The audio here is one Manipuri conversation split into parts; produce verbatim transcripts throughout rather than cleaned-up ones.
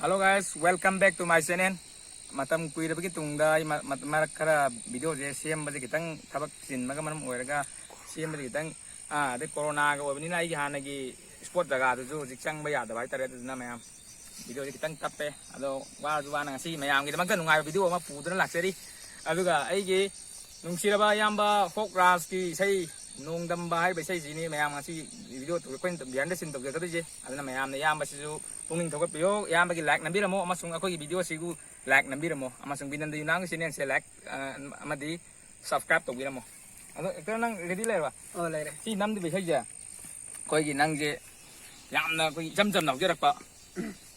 Hello guys, welcome back to my channel. ꯃꯇꯝ ꯀꯨꯏꯔꯕꯒꯤ ꯇꯨꯡꯗ ꯑꯩ ꯃ- ꯃ- ꯃꯔꯛ ꯈꯔ ꯚꯤꯗꯤꯑꯣꯁꯦ ꯁꯦꯝꯕꯁꯦ ꯈꯤꯇꯪ ꯊꯕꯛ ꯆꯤꯟꯕꯒ ꯃꯔꯝ ꯑꯣꯏꯔꯒ ꯁꯦꯝꯕꯁꯦ ꯈꯤꯇꯪ, ꯑꯥ, ꯑꯗꯩ ꯀꯣꯔꯣꯅꯥꯒ ꯑꯣꯏꯕꯅꯤꯅ ꯑꯩꯒꯤ ꯍꯥꯟꯅꯒꯤ ꯏꯁꯄꯣꯠ ꯖꯒꯥꯗꯨꯁꯨ ꯍꯧꯖꯤꯛ ꯆꯪꯕ ꯌꯥꯗꯕ ꯍꯥꯏꯇꯥꯔꯦ꯫ ꯑꯗꯨꯗꯨꯅ ꯃꯌꯥꯝ ꯚꯤꯗꯤꯑꯣꯁꯦ ꯈꯤꯇꯪ ꯇꯞꯄꯦ꯫ ꯑꯗꯣ ꯋꯥꯔꯁꯨ ꯋꯥꯅ ꯉꯁꯤ ꯃꯌꯥꯝꯒꯤꯗꯃꯛꯇ ꯅꯨꯡꯉꯥꯏꯕ ꯚꯤꯗꯤꯑꯣ ꯑꯃ ꯄꯨꯗꯨꯅ ꯂꯥꯛꯆꯔꯤ꯫ ꯑꯗꯨꯒ ꯑꯩꯒꯤ ꯅꯨꯡꯁꯤꯔꯕ ꯏꯌꯥꯝꯕ ꯍꯣꯛ ꯔꯥꯖꯀꯤ ꯏꯁꯩ ꯅꯣꯡꯗꯝꯕ ꯍꯥꯏꯔꯤꯕ ꯏꯁꯩꯁꯤꯅꯤ ꯃꯌꯥꯝ ꯉꯁꯤ ꯚꯤꯗꯤꯑꯣ ꯑꯩꯈꯣꯏꯅ behind the scene ꯇꯧꯖꯒꯗꯣꯏꯁꯦ꯫ ꯑꯗꯨꯅ ꯃꯌꯥꯝꯅ ꯏꯌꯥꯝꯕꯁꯤꯁꯨ ꯄꯨꯛꯅꯤꯡ ꯊꯧꯒꯠꯄꯤꯌꯣ꯫ ꯏꯌꯥꯝꯕꯒꯤ ꯂꯥꯏꯛ ꯅꯝꯕꯤꯔꯝꯃꯣ ꯑꯃꯁꯨꯡ ꯑꯩꯈꯣꯏꯒꯤ ꯚꯤꯗꯤꯑꯣꯁꯤꯕꯨ ꯂꯥꯏꯛ ꯅꯝꯕꯤꯔꯝꯃꯣ ꯑꯃꯁꯨꯡ ꯕꯤꯅꯟꯗ ꯌꯨꯅꯥꯝꯒꯤ ꯆꯦꯅꯦꯜꯁꯦ ꯂꯥꯏꯛ, ꯑ, ꯑꯃꯗꯤ ꯁꯕꯁꯀ꯭ꯔꯥꯏꯕ ꯇꯧꯕꯤꯔꯝꯃꯣ꯫ ꯑꯗꯣ ꯑꯦꯛꯇꯔ ꯅꯪ ꯔꯦꯗꯤ ꯂꯩꯔꯕ? ꯑꯣ, ꯂꯩꯔꯦ꯫ ꯁꯤ ꯅꯝꯗꯕ ꯏꯁꯩꯁꯦ ꯑꯩꯈꯣꯏꯒꯤ ꯅꯪꯁꯦ ꯌꯥꯝꯅ ꯑꯩꯈꯣꯏꯒꯤ ꯏꯆꯝ ꯆꯝꯅ ꯍꯧꯖꯔꯛꯄ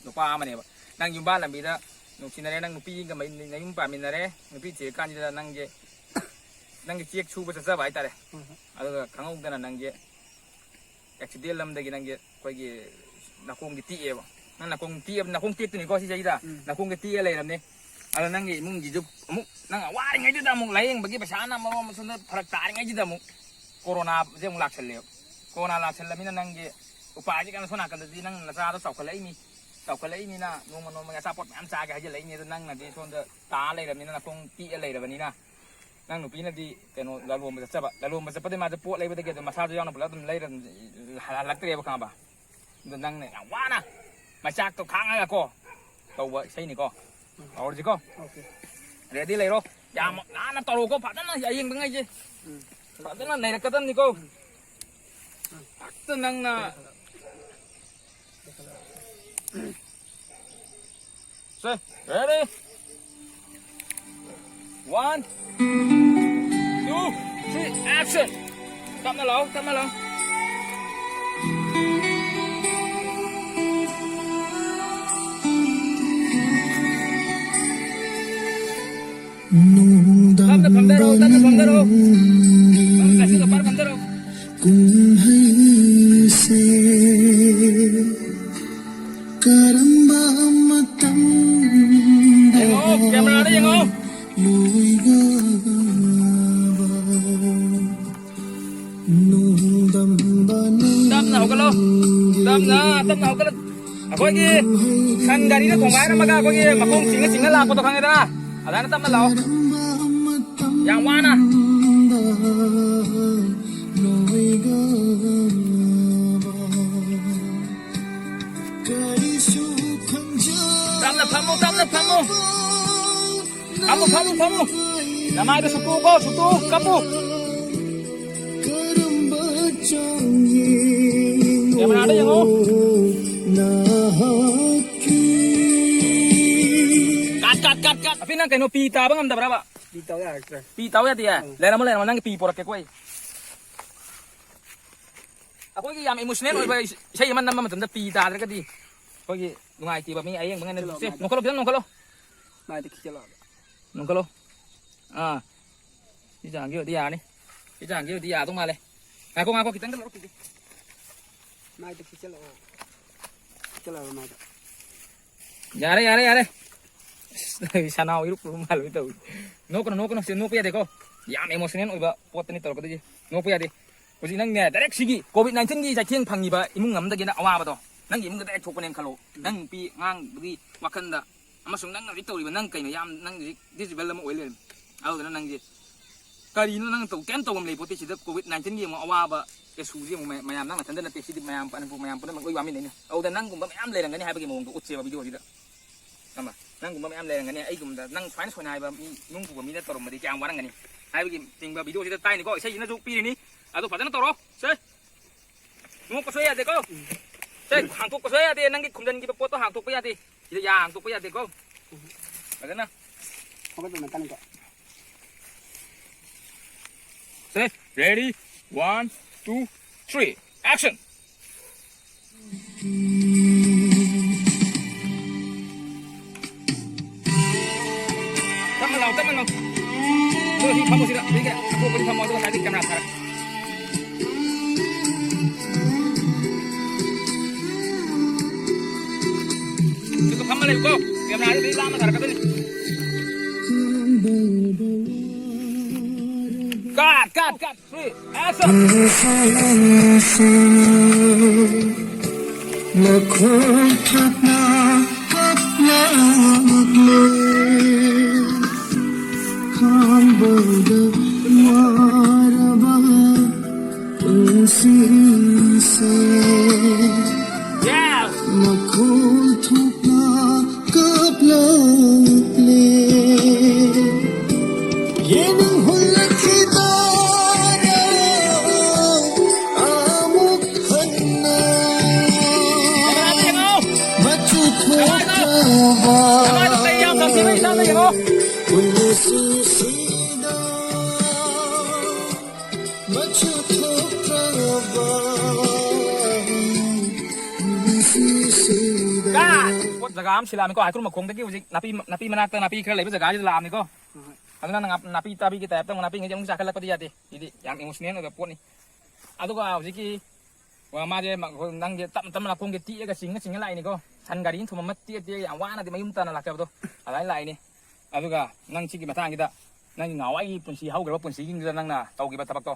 ꯅꯨꯄꯥ ꯑꯃꯅꯦꯕ꯫ ꯅꯪ ꯌꯨꯝꯕꯥꯟ ꯂꯝꯕꯤꯗ ꯅꯨꯡꯁꯤꯅꯔꯦ, ꯅꯪ ꯅꯨꯄꯤꯒ ꯃꯌꯨꯝ- ꯅꯌꯨꯝ ꯄꯥꯟꯃꯤꯟꯅꯔꯦ, ꯅꯨꯄꯤ ꯊꯤꯔꯀꯥꯟꯁꯤꯗ ꯅꯪꯁꯦ ꯅꯪꯒꯤ ꯆꯦꯛ ꯁꯨꯕ ꯆꯠꯆꯕ ꯍꯥꯏꯇꯥꯔꯦ꯫ ꯎꯝ꯫ ꯑꯗꯨꯒ ꯈꯪꯍꯧꯗꯅ ꯅꯪꯁꯦ ꯑꯦꯛꯁꯤꯗꯦꯟ ꯑꯃꯗꯒꯤ ꯅꯪꯁꯦ ꯑꯩꯈꯣꯏꯒꯤ ꯅꯥꯀꯣꯡꯁꯦ ꯇꯦꯛꯑꯦꯕ꯫ ꯅꯪ ꯅꯥꯀꯣꯡ ꯇꯦꯛꯑꯕ, ꯅꯥꯀꯣꯡ ꯇꯦꯛꯇꯣꯏꯅꯤꯀꯣ ꯁꯤ ꯆꯍꯤꯗ꯫ ꯎꯝ꯫ ꯅꯥꯀꯣꯡꯁꯦ ꯇꯦꯛꯑ ꯂꯩꯔꯕꯅꯦ꯫ ꯑꯗꯣ ꯅꯪꯒꯤ ꯏꯃꯨꯡꯒꯤꯁꯨ ꯑꯃꯨꯛ ꯅꯪ ꯋꯥꯔꯤꯉꯩꯗꯨꯗ ꯑꯃꯨꯛ ꯂꯥꯏꯌꯦꯡꯕꯒꯤ ꯄꯩꯁꯥꯅ ꯃꯔꯣꯟ ꯑꯃ ꯁꯣꯝꯗ ꯐꯔꯛ ꯇꯥꯔꯤꯉꯩꯁꯤꯗ ꯑꯃꯨꯛ ꯀꯣꯔꯣꯅꯥꯁꯦ ꯑꯃꯨꯛ ꯂꯥꯛꯁꯜꯂꯦꯕ꯫ ꯀꯣꯔꯣꯅꯥ ꯂꯥꯛꯁꯜꯂꯃꯤꯅ ꯅꯪꯒꯤ ꯎꯄꯥꯏꯁꯦ ꯀꯩꯅꯣ, ꯁꯣꯝ ꯅꯥꯀꯟꯗꯗꯤ ꯅꯪ ꯅꯆꯥꯗꯣ ꯆꯥꯎꯈꯠꯂꯛꯏꯅꯤ꯫ ꯆꯥꯎꯈꯠꯂꯛꯏꯅꯤꯅ ꯅꯣꯡꯃ ꯅꯣꯡꯃꯒꯤ ꯑꯆꯥꯄꯣꯠ ꯃꯌꯥꯝ ꯆꯥꯒꯦ ꯍꯥꯏꯖꯤꯜꯂꯛꯏꯅꯤ꯫ ꯑꯗꯣ ꯅꯪꯅꯗꯤ ꯁꯣꯝꯗ ꯇꯥ ꯂꯩꯔꯕꯅꯤꯅ, ꯅꯥꯀꯣꯡ ꯇꯦꯛꯑ ꯂꯩꯔꯕꯅꯤꯅ ꯅꯪ ꯅꯨꯄꯤꯅꯗꯤ ꯀꯩꯅꯣ ꯂꯂꯣꯟꯕ ꯆꯠꯆꯕ꯫ ꯂꯂꯣꯟꯕ ꯆꯠꯄꯗꯤ ꯃꯥꯁꯦ ꯄꯣꯠ ꯂꯩꯕꯗꯒꯤ ꯑꯗꯨꯝ ꯃꯁꯥꯁꯨ ꯌꯥꯎꯅ ꯄꯨꯂꯞ ꯑꯗꯨꯝ ꯂꯩꯔ ꯑꯗꯨꯝ ꯍꯜꯂꯛꯇ꯭ꯔꯦꯕ, ꯈꯪꯉꯕ? ꯑꯗꯣ ꯅꯪꯅ ꯌꯥꯝ ꯋꯥꯅ ꯃꯩꯆꯥꯛꯇꯣ ꯈꯥꯡꯉꯒꯀꯣ ꯇꯧꯕ ꯏꯁꯩꯅꯤꯀꯣ꯫ ꯇꯧꯔꯁꯤꯀꯣ꯫ ꯑꯣꯀꯦ꯫ ꯔꯦꯗꯤ ꯂꯩꯔꯣ꯫ ꯌꯥꯝ ꯅꯥꯟꯅ ꯇꯧꯔꯣꯀꯣ꯫ ꯐꯖꯅ ꯑꯌꯦꯡꯕꯉꯩꯁꯦ ꯎꯝ꯫ ꯐꯖꯅ ꯅꯩꯔꯛꯀꯗꯕꯅꯤꯀꯣ꯫ ꯍꯦꯛꯇ ꯅꯪꯅ ꯁꯦ, ready? One, two, three, action! ꯇꯞꯅ ꯂꯥꯛꯑꯣ, ꯇꯞꯅ ꯂꯥꯛꯑꯣ꯫ ꯇꯞꯅ ꯐꯝꯊꯔꯛꯑꯣ, ꯇꯞꯅ ꯐꯝꯊꯔꯛꯑꯣ꯫ ꯇꯞꯅ ꯆꯠꯁꯤꯜꯂꯣ, ꯄꯥꯛ ꯐꯝꯊꯔꯛꯑꯣ꯫ ꯀꯨꯝꯍꯩꯁꯦ ꯀꯔꯝꯕ ꯃꯇꯝꯗ ꯌꯦꯡꯉꯣ, ꯀꯦꯃꯦꯔꯥꯗ ꯌꯦꯡꯉꯣ꯫ ꯂꯣꯏꯒꯗꯕ? ꯅꯣꯡꯗꯝꯕ ꯇꯞꯅ ꯍꯧꯒꯠꯂꯣ꯫ ꯇꯞꯅ, ꯇꯞꯅ ꯍꯧꯒꯠꯂꯣ꯫ ꯑꯩꯈꯣꯏꯒꯤ ꯁꯟ ꯒꯥꯔꯤꯅ ꯊꯣꯡꯒꯥꯏꯔꯝꯃꯒ ꯑꯩꯈꯣꯏꯒꯤ ꯃꯈꯣꯡ ꯆꯤꯡꯉ ꯆꯤꯡꯉ ꯂꯥꯛꯄꯗꯣ ꯈꯪꯉꯦꯗꯅ? ꯑꯗꯨꯃꯥꯏꯅ ꯇꯞꯅ ꯂꯥꯛꯑꯣ꯫ ꯌꯥꯝ ꯋꯥꯅ꯫ ꯇꯞꯅ ꯐꯝꯃꯨ, ꯇꯞꯅ ꯐꯝꯃꯨ꯫ ꯐꯝꯃꯨ, ꯐꯝꯃꯨ, ꯐꯝꯃꯨ꯫ ꯅꯃꯥꯏꯗꯣ ꯁꯨꯛꯇꯣꯛꯑꯣꯀꯣ, ꯁꯨꯛꯇꯣꯛꯑꯣ, ꯀꯞꯄꯨ꯫ ꯀꯦꯃꯦꯔꯥꯗ ꯌꯦꯡꯉꯣ꯫ ꯀꯠ, ꯀꯠ, ꯀꯠ, ꯀꯠ꯫ ꯑꯄꯤ, ꯅꯪ ꯀꯩꯅꯣ ꯄꯤ ꯇꯥꯕ ꯉꯝꯗꯕ꯭ꯔꯕ? ꯄꯤ ꯇꯥꯎ ꯌꯥꯔꯛꯇ꯭ꯔꯦ꯫ ꯄꯤ ꯇꯥꯎ ꯌꯥꯗꯤꯌꯦ? ꯎꯝ꯫ ꯂꯩꯔꯝꯃꯣ, ꯂꯩꯔꯝꯃꯣ, ꯅꯪꯒꯤ ꯄꯤ ꯄꯣꯔꯛꯀꯦꯀꯣ ꯑꯩ꯫ ꯑꯩꯈꯣꯏꯒꯤ ꯌꯥꯝ ꯏꯃꯣꯁꯅꯦꯜ ꯑꯣꯏꯕ ꯏꯁꯩ ꯑꯃ ꯅꯝꯕ ꯃꯇꯝꯗ ꯄꯤ ꯇꯥꯗ꯭ꯔꯒꯗꯤ ꯑꯩꯈꯣꯏꯒꯤ ꯅꯨꯡꯉꯥꯏꯇꯦꯕ, ꯃꯤ ꯑꯌꯦꯡꯕ ꯉꯟꯅ꯫ ꯁꯦ, ꯅꯣꯛꯈꯠꯂꯣ, ꯈꯤꯇꯪ ꯅꯣꯛꯈꯠꯂꯣ꯫ ꯃꯥꯏꯗ ꯈꯤꯛꯆꯜꯂꯛꯑꯣ꯫ ꯅꯣꯛꯈꯠꯂꯣ꯫ ꯑꯥ꯫ ꯁꯤ ꯆꯥꯡꯒꯤ ꯑꯣꯏꯗꯤ ꯌꯥꯔꯅꯤ꯫ ꯁꯤ ꯆꯥꯡꯒꯤ ꯑꯣꯏꯗꯤ ꯌꯥꯗꯧ ꯃꯥꯜꯂꯦ꯫ ꯉꯥꯏꯈꯣ, ꯉꯥꯏꯈꯣ, ꯈꯤꯇꯪꯒ ꯂꯧꯔꯛꯈꯤꯒꯦ꯫ ꯃꯥꯏꯗ ꯈꯤꯛꯆꯜꯂꯛꯑꯣ꯫ ꯈꯤꯛꯆꯜꯂꯛꯑꯣ ꯃꯥꯏꯗ꯫ ꯌꯥꯔꯦ, ꯌꯥꯔꯦ, ꯌꯥꯔꯦ꯫ ꯑꯁ, ꯁꯅꯥ ꯏꯔꯨꯞ ꯏꯔꯨꯞ ꯃꯥꯜꯂꯣꯏ ꯇꯧꯏ꯫ ꯅꯣꯛꯀꯅꯨ, ꯅꯣꯛꯀꯅꯨ, ꯁꯤ ꯅꯣꯛꯄ ꯌꯥꯗꯦꯀꯣ꯫ ꯌꯥꯝ ꯏꯃꯣꯁꯅꯦꯜ ꯑꯣꯏꯕ ꯄꯣꯠꯇꯅꯤ ꯇꯧꯔꯛꯀꯗꯣꯏꯁꯦ꯫ ꯅꯣꯛꯄ ꯌꯥꯗꯦ꯫ ꯍꯧꯖꯤꯛ ꯅꯪꯅꯦ, ꯗꯥꯏꯔꯦꯛ ꯁꯤꯒꯤ ꯀꯣꯚꯤꯗ ꯅꯥꯏꯟꯇꯤꯟꯒꯤ ꯆꯩꯊꯦꯡ ꯐꯪꯉꯤꯕ ꯏꯃꯨꯡ ꯑꯃꯗꯒꯤꯅ ꯑꯋꯥꯕꯗꯣ ꯅꯪꯒꯤ ꯏꯃꯨꯡꯗ ꯗꯥꯏꯔꯦꯛ ꯊꯣꯛꯄꯅꯦꯅ ꯈꯜꯂꯣ꯫ ꯅꯪ ꯅꯨꯄꯤ ꯑꯉꯥꯡꯗꯨꯒꯤ ꯋꯥꯈꯜꯗ, ꯑꯃꯁꯨꯡ ꯅꯪꯅ ꯍꯧꯖꯤꯛ ꯇꯧꯔꯤꯕ, ꯅꯪ ꯀꯩꯅꯣ ꯌꯥꯝ, ꯅꯪ ꯍꯧꯖꯤꯛ ꯗꯤꯁꯤꯕꯜ ꯑꯃ ꯑꯣꯏ ꯂꯩꯔꯝꯃꯤ꯫ ꯑꯗꯨꯗꯨꯅ ꯅꯪꯁꯦ ꯀꯔꯤꯅꯣ ꯅꯪ ꯇꯧ-, ꯀꯩꯝ ꯇꯧꯐꯝ ꯂꯩꯄꯣꯠꯇꯦ꯫ ꯁꯤꯗ ꯀꯣꯚꯤꯗ ꯅꯥꯏꯟꯇꯤꯟꯒꯤ ꯑꯃꯨꯛ ꯑꯋꯥꯕ ꯏꯁꯨꯁꯤ ꯑꯃꯨꯛ ꯃꯌꯥꯝ, ꯃꯌꯥꯝ ꯅꯪ ꯅꯊꯟꯗ ꯅꯠꯇꯦ, ꯁꯤꯗꯤ ꯃꯌꯥꯝ, ꯃꯅꯤꯄꯨꯔ ꯃꯌꯥꯝ ꯄꯨꯝꯅꯃꯛ ꯂꯣꯏ ꯋꯥꯃꯤꯟꯅꯩꯅꯤ꯫ ꯑꯗꯨꯗ ꯅꯪꯒꯨꯝꯕ ꯃꯌꯥꯝ ꯂꯩꯔꯝꯒꯅꯤ ꯍꯥꯏꯕꯒꯤ ꯃꯑꯣꯡꯗꯣ ꯎꯠꯁꯦꯕ ꯚꯤꯗꯤꯑꯣꯁꯤꯗ꯫ ꯑꯃ, ꯅꯪꯒꯨꯝꯕ ꯃꯌꯥꯝ ꯂꯩꯔꯝꯒꯅꯤ, ꯑꯩꯒꯨꯝꯕꯗ ꯅꯪ ꯁꯨꯃꯥꯏꯅ ꯁꯣꯏꯅꯥꯏꯕ ꯃꯤ, ꯏꯃꯨꯡ ꯄꯨꯕ ꯃꯤꯅ ꯇꯧꯔꯝꯕꯗꯤ ꯀꯌꯥꯝ ꯋꯥꯔꯝꯒꯅꯤ ꯍꯥꯏꯕꯒꯤ ꯆꯤꯡꯕ ꯚꯤꯗꯤꯑꯣꯁꯤꯗ ꯇꯥꯏꯅꯤꯀꯣ꯫ ꯏꯁꯩꯁꯤꯅꯁꯨ ꯄꯤꯔꯤꯅꯤ, ꯑꯗꯣ ꯐꯖꯅ ꯇꯧꯔꯣ꯫ ꯁꯦ, ꯅꯣꯛꯄ ꯁꯣꯏ ꯌꯥꯗꯦꯀꯣ꯫ ꯁꯦ, ꯍꯥꯡꯇꯣꯛꯄ ꯁꯣꯏ ꯌꯥꯗꯦ, ꯅꯪꯒꯤ ꯈꯨꯝꯖꯤꯟꯈꯤꯕ ꯄꯣꯠꯇꯣ ꯍꯥꯡꯇꯣꯛꯄ ꯌꯥꯗꯦ꯫ ꯁꯤꯗ ꯌꯥ ꯍꯥꯡꯇꯣꯛꯄ ꯌꯥꯗꯦꯀꯣ꯫ ꯐꯖꯅ꯫ ꯍꯧꯒꯠꯄ ꯃꯇꯥꯡꯗ꯫ ꯁꯦ, ready, one, two, three, action! ꯇꯞꯅ ꯂꯥꯎ, ꯇꯞꯅ ꯂꯥꯎ꯫ ꯑꯗꯣ ꯁꯤ ꯐꯝꯃꯣ ꯁꯤꯗ, ꯁꯤꯒꯤ ꯑꯇꯣꯞꯄꯗꯤ ꯐꯝꯃꯣ, ꯑꯗꯨꯒ ꯉꯁꯥꯏꯗꯤ ꯀꯦꯃꯦꯔꯥ ꯊꯥꯔꯛꯀꯦ꯫ ꯁꯤꯗ ꯐꯝꯃ ꯂꯩꯌꯨꯀꯣ, ꯀꯦꯃꯦꯔꯥꯁꯦ ꯁꯤꯗꯩ ꯂꯥꯞꯅ ꯊꯥꯔꯛꯀꯗꯣꯏꯅꯤ꯫ Cut, cut, cut, three, action! ꯅꯈꯣꯡ ꯊꯨꯞꯅ ꯀꯞꯂꯛꯂꯦ꯫ ꯈꯥꯡꯕꯗ ꯋꯥꯔꯕ ꯄꯨꯟꯁꯤꯁꯦ꯫ ꯅꯈꯣꯡ ꯊꯨꯞꯅ ꯀꯞꯂꯛꯂꯦ꯫ ꯌꯦꯡꯅꯤꯡ ꯍꯨꯜꯂꯛꯈꯤꯗꯣꯔꯦ ꯑꯃꯨꯛ ꯍꯟꯅ꯫ ꯃꯆꯨ ꯊꯣꯛꯇ꯭ꯔꯕ ꯄꯨꯟꯁꯤꯁꯤꯗ ꯃꯆꯨ ꯊꯣꯛꯇ꯭ꯔꯕ ꯄꯨꯟꯁꯤꯁꯤꯗ꯫ ꯄꯣꯠ ꯖꯒꯥ ꯑꯃ ꯁꯤꯜꯂꯛꯑꯝꯃꯤꯀꯣ, ꯍꯩꯀ꯭ꯔꯨ ꯃꯈꯣꯡꯗꯒꯤ ꯍꯧꯖꯤꯛ ꯅꯥꯄꯤ, ꯅꯥꯄꯤ ꯃꯅꯥꯛꯇ ꯅꯥꯄꯤ ꯈꯔ ꯂꯩꯕ ꯖꯒꯥꯁꯤꯗ ꯂꯥꯛꯑꯝꯃꯤꯀꯣ꯫ ꯑꯗꯨꯅ ꯅꯪ ꯅꯥꯄꯤ ꯇꯥꯕꯤꯒꯤ ꯇꯥꯏꯞꯇ ꯑꯃꯨꯛ ꯅꯥꯄꯤꯉꯩꯁꯦ ꯑꯃꯨꯛ ꯆꯥꯈꯠꯂꯛꯄꯗꯤ ꯌꯥꯗꯦ꯫ ꯁꯤꯗꯤ ꯌꯥꯝ ꯏꯃꯣꯁꯅꯦꯜ ꯑꯣꯏꯕ ꯄꯣꯠꯅꯤ꯫ ꯑꯗꯨꯒ ꯍꯧꯖꯤꯛꯀꯤ, ꯋꯥ, ꯃꯥꯁꯦ ꯃ-, ꯅꯪꯁꯦ ꯇꯞꯅ ꯇꯞꯅ ꯅꯥꯀꯣꯡꯁꯦ ꯇꯤꯛꯑꯒ ꯆꯤꯡꯉ ꯆꯤꯡꯉ ꯂꯥꯛꯏꯅꯤꯀꯣ꯫ ꯁꯟ ꯒꯥꯔꯤꯅ ꯊꯣꯝꯃꯝꯃ ꯇꯤꯛꯑ ꯇꯤꯛꯑꯒ ꯌꯥꯝ ꯋꯥꯅꯗꯤ ꯃꯌꯨꯝ ꯇꯥꯅ ꯂꯥꯛꯆꯕꯗꯣ ꯑꯗꯨꯃꯥꯏꯅ ꯂꯥꯛꯏꯅꯤ꯫ ꯑꯗꯨꯒ ꯅꯪ ꯁꯤꯒꯤ ꯃꯇꯥꯡꯁꯤꯗ ꯅꯪꯒꯤ ꯉꯍꯥꯟꯋꯥꯏꯒꯤ ꯄꯨꯟꯁꯤ ꯍꯧꯈ꯭ꯔꯕ ꯄꯨꯟꯁꯤꯁꯤꯡꯗꯨꯗ ꯅꯪꯅ ꯇꯧꯈꯤꯕ ꯊꯕꯛꯇꯣ,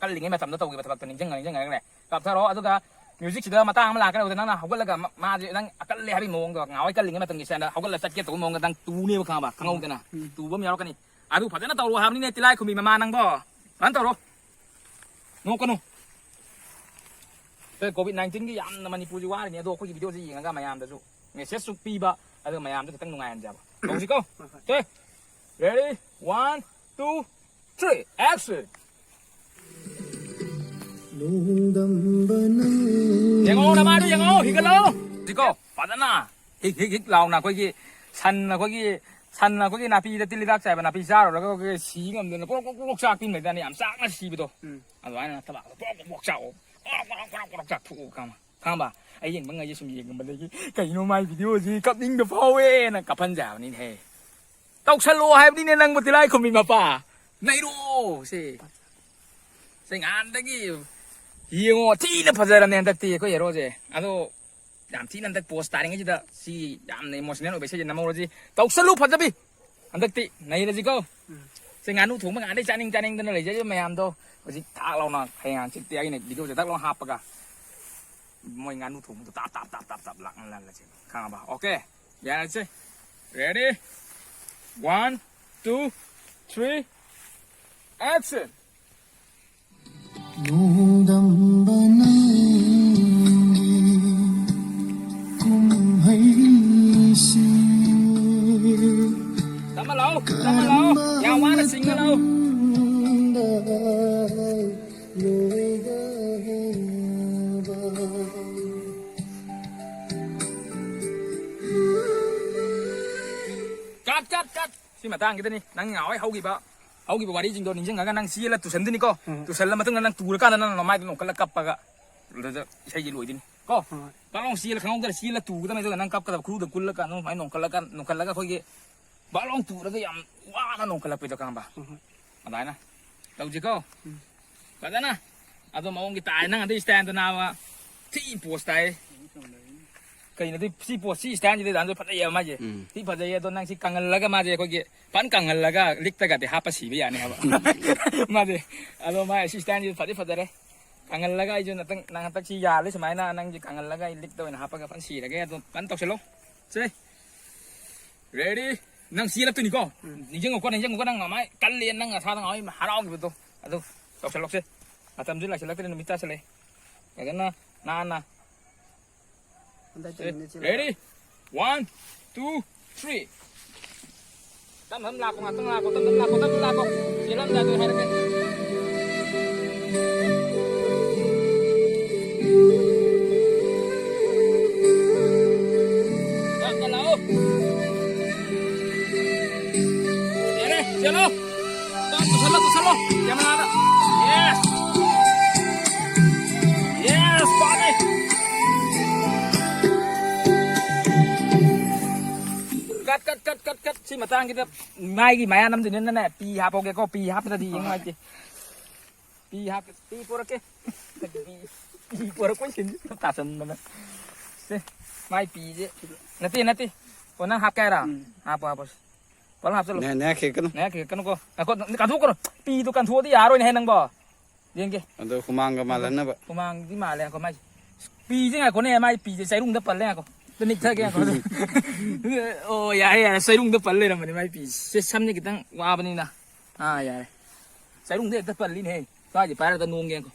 ꯀꯜꯂꯤꯉꯩ ꯃꯇꯝꯗ ꯇꯧꯈꯤꯕ ꯊꯕꯛꯇꯣ ꯅꯤꯡꯁꯤꯡꯉ ꯅꯤꯡꯁꯤꯡꯉꯒꯅꯦ ꯀꯥꯞꯊꯔꯛꯑꯣ꯫ ꯑꯗꯨꯒ ꯃ꯭ꯌꯨꯖꯤꯛꯁꯤꯗ ꯃꯇꯥꯡ ꯑꯃ ꯂꯥꯛꯀꯅꯤ, ꯑꯗꯨꯗ ꯅꯪꯅ ꯍꯧꯒꯠꯂꯒ ꯃ-, ꯃꯥꯁꯦ ꯅꯪ ꯑꯀꯜꯂꯦ ꯍꯥꯏꯕꯒꯤ ꯃꯑꯣꯡꯗꯣ, ꯉꯍꯥꯟꯋꯥꯏ ꯀꯜꯂꯤꯉꯩ ꯃꯇꯝꯒꯤ ꯁꯦꯟꯗ ꯍꯧꯒꯠꯂ ꯆꯠꯀꯦ ꯇꯧꯕ ꯃꯑꯣꯡꯗ ꯅꯪ ꯇꯨꯅꯦꯕ, ꯈꯪꯉꯕ? ꯈꯪꯉꯧꯗꯅ ꯎꯝ꯫ ꯇꯨꯕ ꯑꯃ ꯌꯥꯎꯔꯛꯀꯅꯤ꯫ ꯑꯗꯨ ꯐꯖꯅ ꯇꯧꯔꯣ ꯍꯥꯏꯕꯅꯤꯅꯦ, ꯇꯤꯂꯥꯏꯈꯨꯝꯕꯤ ꯃꯃꯥ ꯅꯪꯕꯣ꯫ ꯐꯖꯅ ꯇꯧꯔꯣ꯫ ꯅꯣꯛꯀꯅꯨ꯫ ꯑꯩꯈꯣꯏ ꯀꯣꯚꯤꯗ ꯅꯥꯏꯟꯇꯤꯟꯒꯤ ꯌꯥꯝꯅ ꯃꯅꯤꯄꯨꯔꯁꯤ ꯋꯥꯔꯤꯅꯤ, ꯑꯗꯣ ꯑꯩꯈꯣꯏꯒꯤ ꯚꯤꯗꯤꯑꯣꯁꯤ ꯌꯦꯡꯉꯒ ꯃꯌꯥꯝꯗꯁꯨ ꯃꯦꯁꯦꯖꯁꯨ ꯄꯤꯕ, ꯑꯗꯨꯒ ꯃꯌꯥꯝꯗ ꯈꯤꯇꯪ ꯅꯨꯡꯉꯥꯏꯍꯟꯁꯦꯕ꯫ ꯇꯧꯁꯤꯀꯣ? ꯍꯣꯏ, ꯍꯣꯏ꯫ Okay, ready? One, two, three, action! ꯅꯣꯡꯗꯝꯕ ꯅꯪ ꯌꯦꯡꯉꯣ, ꯅꯃꯥꯏꯗꯣ ꯌꯦꯡꯉꯣ, ꯍꯤꯒꯠꯂꯣ꯫ ꯁꯤꯀꯣ, ꯐꯖꯅ ꯍꯤꯛ, ꯍꯤꯛ, ꯍꯤꯛ ꯂꯥꯎꯅ ꯑꯩꯈꯣꯏꯒꯤ ꯁꯟ, ꯑꯩꯈꯣꯏꯒꯤ ꯁꯟ, ꯑꯩꯈꯣꯏꯒꯤ ꯅꯥꯄꯤꯗ ꯇꯤꯜ ꯍꯤꯗꯥꯛ ꯆꯥꯏꯕ ꯅꯥꯄꯤ ꯆꯥꯔꯨꯔꯒ ꯑꯩꯈꯣꯏꯒꯤ ꯁꯤ ꯉꯝꯗꯅ ꯀ꯭ꯔꯣꯛ, ꯀ꯭ꯔꯣꯛ, ꯀ꯭ꯔꯣꯛ ꯆꯥꯛꯄꯤ ꯂꯩꯗꯥꯏꯅꯦ, ꯌꯥꯝ ꯆꯥꯛꯅ ꯁꯤꯕꯗꯣ꯫ ꯎꯝ꯫ ꯑꯗꯨꯃꯥꯏꯅ ꯅꯠꯇꯕ, ꯀ꯭ꯔꯣꯛ, ꯀ꯭ꯔꯣꯛ, ꯀ꯭ꯔꯣꯛ ꯆꯥꯛꯑꯣ꯫ ꯀ꯭ꯔꯣꯛ, ꯀ꯭ꯔꯣꯛ, ꯀ꯭ꯔꯣꯛ, ꯀ꯭ꯔꯣꯛ ꯆꯥꯛꯊꯣꯛꯑꯣ, ꯈꯪꯉꯕ? ꯈꯪꯉꯕ? ꯑꯩ ꯌꯦꯡꯕ ꯉꯩꯁꯦ ꯁꯨꯝ ꯌꯦꯡꯉꯝꯕꯗꯒꯤ ꯀꯩꯅꯣ ꯃꯥꯏ ꯚꯤꯗꯤꯑꯣꯁꯤ ꯀꯞꯅꯤꯡꯕ ꯐꯥꯎꯋꯦꯅ ꯀꯞꯍꯟꯁꯦ ꯍꯥꯏꯕꯅꯤꯅꯦꯍꯦ꯫ ꯇꯧꯁꯜꯂꯣ ꯍꯥꯏꯕꯅꯤꯅꯦ ꯅꯪꯕꯨ, ꯇꯤꯂꯥꯏꯈꯨꯝꯕꯤ ꯃꯄꯥ꯫ ꯅꯩꯔꯣ ꯁꯦ꯫ ꯁꯦ ꯉꯍꯥꯟꯗꯒꯤ ꯌꯦꯡꯉꯣ, ꯊꯤꯅ ꯐꯖꯔꯝꯅꯦ ꯍꯟꯗꯛꯇꯤ ꯑꯩꯈꯣꯏ ꯍꯦꯔꯣꯁꯦ꯫ ꯑꯗꯣ ꯌꯥꯝ ꯊꯤꯅ ꯍꯟꯗꯛ ꯄꯣꯁ ꯇꯥꯔꯤꯉꯩꯁꯤꯗ ꯁꯤ ꯌꯥꯝꯅ ꯏꯃꯣꯁꯅꯦꯜ ꯑꯣꯏꯕ ꯏꯁꯩꯁꯦ ꯅꯝꯍꯧꯔꯁꯤ꯫ ꯇꯧꯁꯜꯂꯨ ꯐꯖꯕꯤ꯫ ꯍꯟꯗꯛꯇꯤ ꯅꯩꯔꯁꯤꯀꯣ꯫ ꯎꯝ꯫ ꯁꯦ ꯉꯥꯅꯨ ꯊꯣꯡꯕ ꯉꯍꯥꯟꯗꯩ ꯆꯥꯅꯤꯡ ꯆꯥꯅꯤꯡꯗꯅ ꯂꯩꯖꯔꯤꯕ ꯃꯌꯥꯝꯗꯣ ꯍꯧꯖꯤꯛ ꯊꯥꯛ ꯂꯥꯎꯅ ꯍꯌꯦꯡ ꯍꯪꯆꯤꯠꯇꯤ ꯑꯩꯅ ꯚꯤꯗꯤꯑꯣꯁꯦ ꯊꯥꯛ ꯂꯥꯎꯅ ꯍꯥꯞꯄꯒ ꯃꯣꯏ ꯉꯥꯅꯨ ꯊꯣꯡꯕꯗꯣ ꯇꯥꯞ ꯇꯥꯞ ꯇꯥꯞ ꯇꯥꯞ ꯇꯥꯞ ꯂꯥꯛꯅ ꯂꯥꯛꯅꯁꯦ, ꯈꯪꯉꯕ? ꯑꯣꯀꯦ, ꯌꯥꯔꯁꯦ꯫ Ready? One, two, three, action! ꯅꯣꯡꯗꯝꯕ ꯅꯪꯒꯤ ꯀꯨꯝꯍꯩꯁꯤ꯫ ꯇꯞꯅ ꯂꯥꯛꯑꯣ, ꯇꯞꯅ ꯂꯥꯛꯑꯣ, ꯌꯥꯝ ꯋꯥꯅ ꯆꯤꯡꯅ ꯂꯥꯛꯑꯣ꯫ ꯀꯔꯝꯕ ꯃꯇꯝꯗ ꯂꯣꯏꯒꯗꯕ? ꯀꯠ, ꯀꯠ, ꯀꯠ! ꯁꯤ ꯃꯇꯥꯡꯁꯤꯗꯅꯤ ꯅꯪ ꯉꯍꯥꯟꯋꯥꯏ ꯍꯧꯈꯤꯕ, ꯍꯧꯈꯤꯕ ꯋꯥꯔꯤꯁꯤꯡꯗꯣ ꯅꯤꯡꯁꯤꯡꯉꯒ ꯅꯪ ꯆꯦꯜꯂ ꯇꯨꯁꯟꯗꯣꯏꯅꯤꯀꯣ꯫ ꯎꯝ꯫ ꯇꯨꯁꯜꯂ ꯃꯇꯨꯡꯗ ꯅꯪ ꯇꯨꯔꯀꯥꯟꯗ ꯅꯪ ꯅꯃꯥꯏꯗꯣ ꯅꯣꯡꯈꯠꯂ ꯀꯞꯄꯒ ꯑꯗꯨꯗ ꯏꯁꯩꯁꯦ ꯂꯣꯏꯗꯣꯏꯅꯤ ꯀꯣ꯫ ꯍꯣꯏ꯫ ꯄꯥꯛꯂꯥꯎ ꯆꯦꯜꯂ ꯈꯪꯍꯧꯗꯅ ꯆꯦꯜꯂ ꯇꯨꯒꯗꯕꯅꯤ꯫ ꯑꯗꯨꯒ ꯅꯪ ꯀꯞꯀꯗꯕ ꯈꯨꯔꯨꯗ ꯀꯨꯜꯂꯀꯥꯟꯗ ꯁꯨꯃꯥꯏꯅ ꯅꯣꯡꯈꯠꯂꯒ, ꯅꯣꯡꯈꯠꯂꯒ ꯑꯩꯈꯣꯏꯒꯤ ꯕꯥꯛꯂꯥꯎ ꯇꯨꯔꯒ ꯌꯥꯝ ꯋꯥꯅ ꯅꯣꯡꯈꯠꯂꯛꯄꯩꯗꯣ ꯈꯪꯕ? ꯍꯣꯏ, ꯍꯣꯏ꯫ ꯑꯗꯨꯃꯥꯏꯅ ꯇꯧꯁꯤꯀꯣ꯫ ꯎꯝ꯫ ꯐꯖꯅ꯫ ꯑꯗꯣ ꯃꯑꯣꯡꯒꯤ ꯇꯥꯏ ꯅꯪ ꯑꯗꯨ ꯏꯁꯇꯥꯏꯜꯗꯣ ꯅꯥꯕ꯫ ꯊꯤ ꯄꯣꯁ ꯇꯥꯏ꯫ ꯀꯩꯅꯣ ꯑꯗꯨ ꯁꯤ ꯄꯣꯁ ꯁꯤ ꯏꯁꯇꯥꯏꯜꯁꯤꯗꯤ ꯗꯥꯟꯁꯨ ꯐꯖꯩꯌꯦꯕ ꯃꯥꯁꯦ꯫ ꯎꯝ꯫ ꯊꯤ ꯐꯖꯩꯌꯦ꯫ ꯑꯗꯣ ꯅꯪ ꯁꯤ ꯀꯪꯍꯜꯂꯒ ꯃꯥꯁꯦ ꯑꯩꯈꯣꯏꯒꯤ ꯐꯟ ꯀꯪꯍꯜꯂꯒ ꯂꯤꯛꯇꯒꯗꯤ ꯍꯥꯞꯄ ꯁꯤꯕ ꯌꯥꯅꯤ ꯍꯥꯏꯕ꯫ ꯃꯥꯁꯦ꯫ ꯑꯗꯣ ꯃꯥ ꯁꯤ ꯏꯁꯇꯥꯏꯜꯁꯤꯗꯤ ꯐꯗꯤ ꯐꯖꯔꯦ꯫ ꯀꯪꯍꯜꯂꯒ ꯑꯩꯁꯨ ꯅꯇꯪ-, ꯅꯪ ꯍꯟꯗꯛ ꯁꯤ ꯌꯥꯜꯂꯦ ꯁꯨꯃꯥꯏꯅ ꯅꯪꯁꯦ ꯀꯪꯍꯜꯂꯒ ꯑꯩ ꯂꯤꯛꯇ ꯑꯣꯏꯅ ꯍꯥꯞꯄꯒ ꯐꯟ ꯁꯤꯔꯒꯦ꯫ ꯑꯗꯣ ꯐꯟ ꯇꯧꯁꯜꯂꯣ꯫ ꯁꯦ꯫ Ready? ꯅꯪ ꯆꯦꯜꯂꯛꯇꯣꯏꯅꯤꯀꯣ? ꯎꯝ꯫ ꯅꯤꯡꯁꯤꯡꯉꯨꯀꯣ, ꯅꯤꯡꯁꯤꯡꯉꯨꯀꯣ, ꯅꯪ ꯉꯃꯥꯏ ꯀꯜꯂꯦ, ꯅꯪ ꯅꯁꯥꯗ ꯉꯃꯥꯏ ꯍꯔꯥꯎꯈꯤꯕꯗꯣ꯫ ꯑꯗꯨ ꯇꯧꯁꯜꯂꯣꯛꯁꯦ꯫ ꯃꯇꯝꯁꯨ ꯂꯥꯛꯁꯤꯜꯂꯛꯇ꯭ꯔꯦ, ꯅꯨꯃꯤꯠ ꯇꯥꯁꯜꯂꯛꯑꯦ꯫ ꯐꯖꯅ ꯅꯥꯟꯅ꯫ ꯍꯟꯗꯛ ꯁꯦ, ꯇꯧꯔꯤꯅꯦ, ꯆꯦꯜꯂꯒ꯫ Ready? One, two, three. ꯇꯞ ꯇꯞ ꯂꯥꯛꯈꯣ, ꯉꯥꯛꯇꯪ ꯂꯥꯛꯈꯣ, ꯇꯞ ꯇꯞ ꯂꯥꯛꯈꯣ, ꯇꯞ ꯇꯞ ꯂꯥꯛꯈꯣ꯫ ꯆꯦꯜꯂꯝꯗꯥꯏꯗ ꯑꯩ ꯍꯥꯏꯔꯛꯀꯦ꯫ ꯇꯞꯅ ꯂꯥꯛꯑꯣ꯫ ꯌꯥꯔꯦ, ꯆꯦꯜꯂꯣ꯫ ꯇꯞ ꯄꯨꯁꯜꯂꯣ, ꯄꯨꯁꯜꯂꯣ꯫ ꯀꯦꯃꯦꯔꯥꯗ꯫ Yes. Yes, ꯄꯥꯝꯃꯦ꯫ ꯀꯠ, ꯀꯠ, ꯀꯠ, ꯀꯠ, ꯀꯠ꯫ ꯁꯤ ꯃꯇꯥꯡꯁꯤꯗ ꯃꯥꯏꯒꯤ ꯃꯌꯥ ꯅꯝꯗꯣꯏꯅꯤꯅꯅꯦ, ꯄꯤ ꯍꯥꯞꯄꯧꯒꯦꯀꯣ, ꯄꯤ ꯍꯥꯞꯇ꯭ꯔꯗꯤ ꯌꯦꯡ ꯅꯨꯡꯉꯥꯏꯇꯦ꯫ ꯄꯤ ꯍꯥꯞ-, ꯄꯤ ꯄꯣꯔꯛꯀꯦ꯫ ꯄꯤ, ꯄꯤ ꯄꯣꯔꯛꯄꯩ ꯁꯤꯟ ꯇꯥꯁꯟꯗꯅ꯫ ꯁꯦ, ꯃꯥꯏ ꯄꯤꯁꯦ꯫ ꯅꯠꯇꯦ, ꯅꯠꯇꯦ꯫ ꯑꯣ, ꯅꯪ ꯍꯥꯞꯀꯦ ꯍꯥꯏꯔꯣ? ꯎꯝ꯫ ꯍꯥꯞꯄꯣ, ꯍꯥꯞꯄꯣ꯫ ꯄꯣꯂꯥ ꯍꯥꯞꯆꯜꯂꯣ꯫ ꯅꯦ-, ꯅꯦ, ꯈꯤꯛꯀꯅꯨ꯫ ꯅꯦ, ꯈꯤꯛꯀꯅꯨꯀꯣ꯫ ꯉꯥꯏꯈꯣ, ꯀꯟꯊꯣꯛꯀꯅꯨ꯫ ꯄꯤꯗꯣ ꯀꯟꯊꯣꯛꯑꯗꯤ ꯌꯥꯔꯣꯏꯅꯦꯍꯦ ꯅꯪꯕꯣ꯫ ꯌꯦꯡꯒꯦ꯫ ꯑꯗꯣ ꯍꯨꯃꯥꯡꯒ ꯃꯥꯜꯍꯟꯅꯕ꯫ ꯍꯨꯃꯥꯡꯗꯤ ꯃꯥꯜꯂꯦ, ꯉꯥꯏꯈꯣ ꯃꯥꯏꯁꯦ꯫ ꯄꯤꯁꯦ ꯉꯥꯏꯈꯣꯅꯦ, ꯃꯥꯏ ꯄꯤꯁꯦ ꯆꯩꯔꯨꯡꯗ ꯄꯜꯂꯦ, ꯉꯥꯏꯈꯣ꯫ ꯑꯝꯇ ꯅꯤꯛꯊꯒꯦ, ꯉꯥꯏꯈꯣ꯫ ꯑꯣ, ꯌꯥꯔꯦ, ꯌꯥꯔꯦ, ꯆꯩꯔꯨꯡꯗ ꯄꯜ ꯂꯩꯔꯝꯕꯅꯦ ꯃꯥꯏ ꯄꯤꯁꯦ꯫ ꯁꯦ, ꯁꯝꯁꯦ ꯈꯤꯇꯪ ꯋꯥꯕꯅꯤꯅ꯫ ꯑꯥ, ꯌꯥꯔꯦ꯫ ꯆꯩꯔꯨꯡꯗ ꯍꯦꯛꯇ ꯄꯜꯂꯤꯅꯦꯍꯦ꯫ ꯁ꯭ꯋꯥꯏꯁꯦ ꯄꯥꯏꯔꯒ ꯅꯣꯡꯒꯦ, ꯉꯥꯏꯈꯣ꯫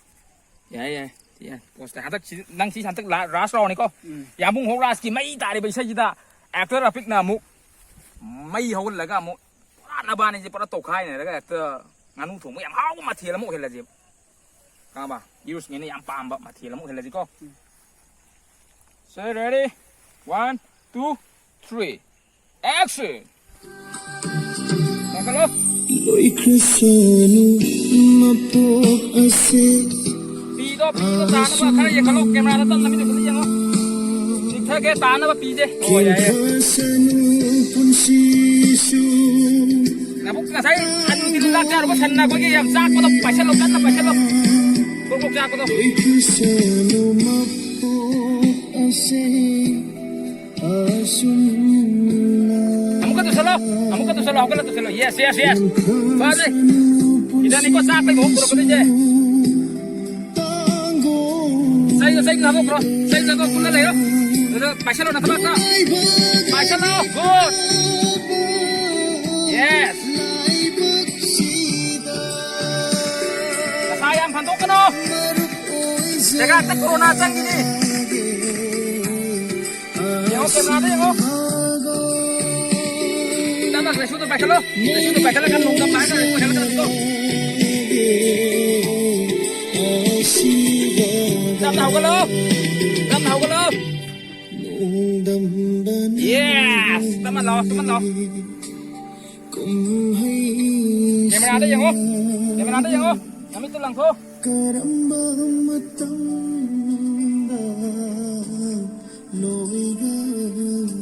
ꯌꯥꯔꯦ, ꯌꯥꯔꯦ, ꯌꯥꯔꯦ꯫ ꯄꯣꯁꯇ ꯍꯟꯗꯛ ꯁꯤ-, ꯅꯪ ꯁꯤ ꯍꯟꯗꯛ ꯂꯥ-, ꯂꯥꯁ ꯔꯥꯎꯟꯅꯤꯀꯣ꯫ ꯎꯝ꯫ ꯌꯥꯝꯕꯨꯡ ꯍꯣꯛ ꯔꯥꯖꯀꯤ ꯃꯩ ꯇꯥꯔꯤꯕ ꯏꯁꯩꯁꯤꯗ ꯑꯦꯛꯇꯔ ꯔꯥꯐꯤꯛꯅ ꯑꯃꯨꯛ ꯃꯩ ꯍꯧꯍꯜꯂꯒ ꯑꯃꯨꯛ ꯄꯨꯔꯥ ꯅꯕꯥꯅꯤꯁꯦ ꯄꯨꯔꯥ ꯇꯧꯈꯥꯏꯅꯔꯒ ꯍꯦꯛꯇ ꯉꯥꯅꯨ ꯊꯣꯡꯕ ꯌꯥꯝ ꯍꯥꯎꯕ ꯃꯊꯦꯜ ꯑꯃ ꯑꯣꯏꯍꯜꯂꯁꯦꯕ꯫ ꯈꯪꯉꯕ? ꯌꯨꯁꯃꯦꯟꯅ ꯌꯥꯝ ꯄꯥꯝꯕ ꯃꯊꯦꯜ ꯑꯃ ꯑꯣꯏꯍꯜꯂꯁꯤꯀꯣ꯫ ꯎꯝ꯫ So, ready? One, two, three. Action! ꯂꯥꯛꯀꯅꯨ꯫ ꯂꯣꯏꯈ꯭ꯔꯁꯅꯨ ꯃꯄꯣꯛ ꯑꯁꯦ꯫ ꯄꯤꯗꯣ, ꯄꯤꯗꯣ ꯇꯥꯅꯕ ꯈꯔ ꯌꯦꯡꯈꯠꯂꯣ, ꯀꯦꯃꯦꯔꯥꯗ ꯇꯞꯅ ꯃꯤꯠꯇ ꯈꯤꯇꯪ ꯌꯦꯡꯉꯣ꯫ ꯆꯤꯛꯊꯒꯦ ꯇꯥꯅꯕ ꯄꯤꯁꯦ꯫ ꯑꯣ, ꯌꯥꯏ, ꯌꯥꯏ꯫ ꯂꯣꯏꯈ꯭ꯔꯁꯅꯨ ꯄꯨꯟꯁꯤꯁꯨ꯫ ꯅꯕꯨꯛ ꯉꯁꯥꯏ ꯑꯂꯨ ꯇꯤꯜ ꯍꯤꯗꯥꯛ ꯆꯥꯔꯨꯕ ꯁꯟꯅ ꯑꯩꯈꯣꯏꯒꯤ ꯌꯥꯝ ꯆꯥꯛꯄꯗꯣ ꯄꯥꯏꯁꯜꯂꯣ, ꯀꯟꯅ ꯄꯥꯏꯁꯜꯂꯣ꯫ ꯀ꯭ꯔꯣꯛ ꯀ꯭ꯔꯣꯛ ꯆꯥꯛꯄꯗꯣ꯫ ꯂꯣꯏꯈ꯭ꯔꯁꯅꯨ ꯃꯄꯣꯛ ꯑꯁꯦ꯫ ꯑꯃꯨꯛꯀ ꯇꯨꯁꯜꯂꯣ, ꯑꯃꯨꯛꯀ ꯇꯨꯁꯜꯂꯣ, ꯍꯧꯒꯠꯂ ꯇꯨꯁꯜꯂꯣ꯫ Yes, yes, yes. ꯐꯖꯩ꯫ ꯁꯤꯗꯅꯤꯀꯣ ꯆꯥꯛꯇꯒꯤ ꯃꯍꯨꯝ ꯄꯨꯔꯛꯀꯗꯣꯏꯁꯦ꯫ ꯆꯩꯗꯣ, ꯆꯩꯗꯣ ꯊꯥꯗꯣꯛꯈ꯭ꯔꯣ꯫ ꯆꯩꯗꯣ ꯊꯥꯗꯣꯛ, ꯀꯨꯜꯂ ꯂꯩꯔꯣ꯫ ꯑꯗꯨꯗ ꯄꯥꯏꯁꯜꯂꯣ, ꯅꯊꯕꯥꯛꯇ꯫ ꯄꯥꯏꯁꯜꯂꯣ꯫ Good. Yes. ꯅꯁꯥ ꯌꯥꯝ ꯐꯟꯗꯣꯛꯀꯅꯣ꯫ ꯖꯒꯥꯗ ꯀꯣꯔꯣꯅꯥ ꯆꯪꯈꯤꯅꯤ꯫ ꯌꯦꯡꯉꯣ, ꯀꯦꯃꯦꯔꯥꯗ ꯌꯦꯡꯉꯣ꯫ ꯇꯞꯅ ꯂꯩꯁꯨꯗꯣ ꯄꯥꯏꯈꯠꯂꯣ꯫ ꯂꯩꯁꯨꯗꯣ ꯄꯥꯏꯈꯠꯂꯒ ꯅꯣꯡꯗꯝ ꯄꯥꯏꯔꯒ ꯄꯥꯏꯈꯠꯂꯒ ꯅꯪꯗꯣ꯫ ꯇꯞꯅ ꯍꯧꯒꯠꯂꯣ꯫ ꯇꯞꯅ ꯍꯧꯒꯠꯂꯣ꯫ Yes! ꯇꯞꯅ ꯂꯥꯛꯑꯣ, ꯇꯞꯅ ꯂꯥꯛꯑꯣ꯫ ꯀꯦꯃꯦꯔꯥꯗ ꯌꯦꯡꯉꯣ꯫ ꯀꯦꯃꯦꯔꯥꯗ ꯌꯦꯡꯉꯣ꯫ ꯅꯃꯤꯠꯇꯨ ꯂꯪꯊꯣꯛꯑꯣ꯫ ꯀꯔꯝꯕ ꯃꯇꯝꯗ ꯂꯣꯏꯒꯅꯤ?